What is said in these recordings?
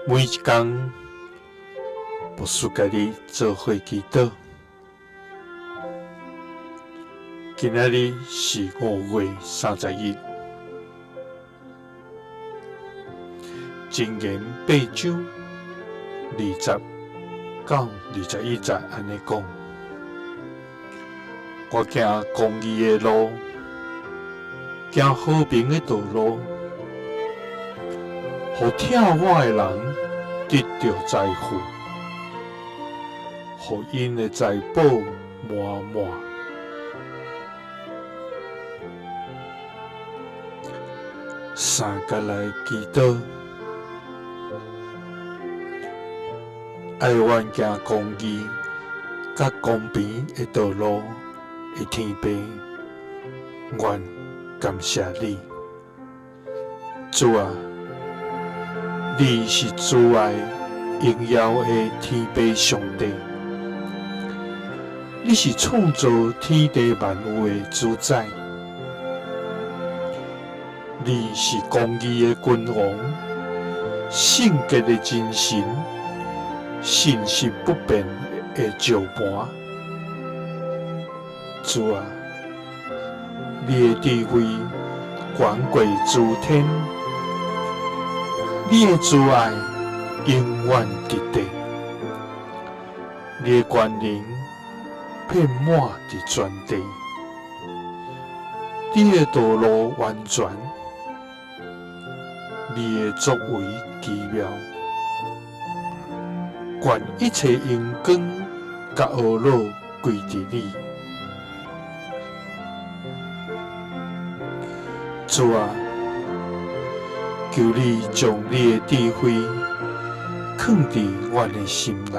每一工，牧師佮你做伙祈禱。今仔日是5月30日，箴言8章20到21節按呢講：我行公義的路，行和平的道路，予疼我的人得著財富，予𪜶的財寶滿滿。三佮來祈禱，愛阮行公義佮公平的道路的天父，阮感謝你，主啊，你是慈愛榮耀的天父上帝，你是創造天地萬有的主宰，你是公義的君王，聖潔的真神，信實不變的石磐。主啊，你的智慧懸過諸天，你的慈愛永遠佇地，你的權能遍滿佇全地，你的道路完全，你的作為奇妙，願一切榮光佮呵咾歸佇你。主啊，求你將你的智慧囥佇阮的心內，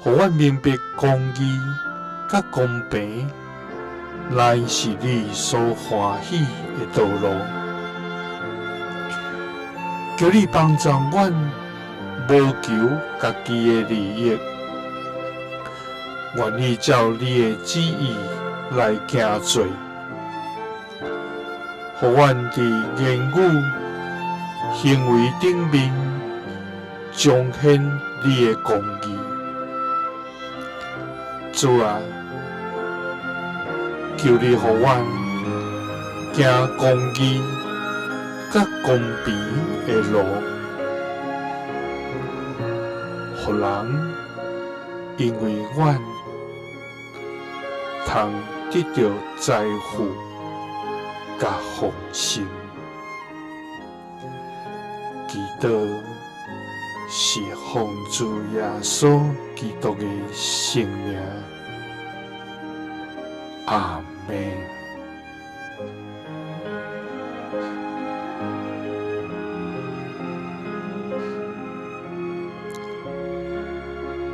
予阮明白公義佮公平乃是你所歡喜的道路。求你幫助阮無求家己的利益，願意照你的旨意來行做。予阮佇言語、行為頂面彰顯你的公義。主啊，求你予阮行公義佮公平的路，予人因為阮通得著財富佮豐盛。祈禱是奉主耶穌基督的聖名，阿們。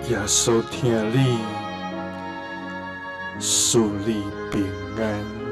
耶穌疼你，賜你平安。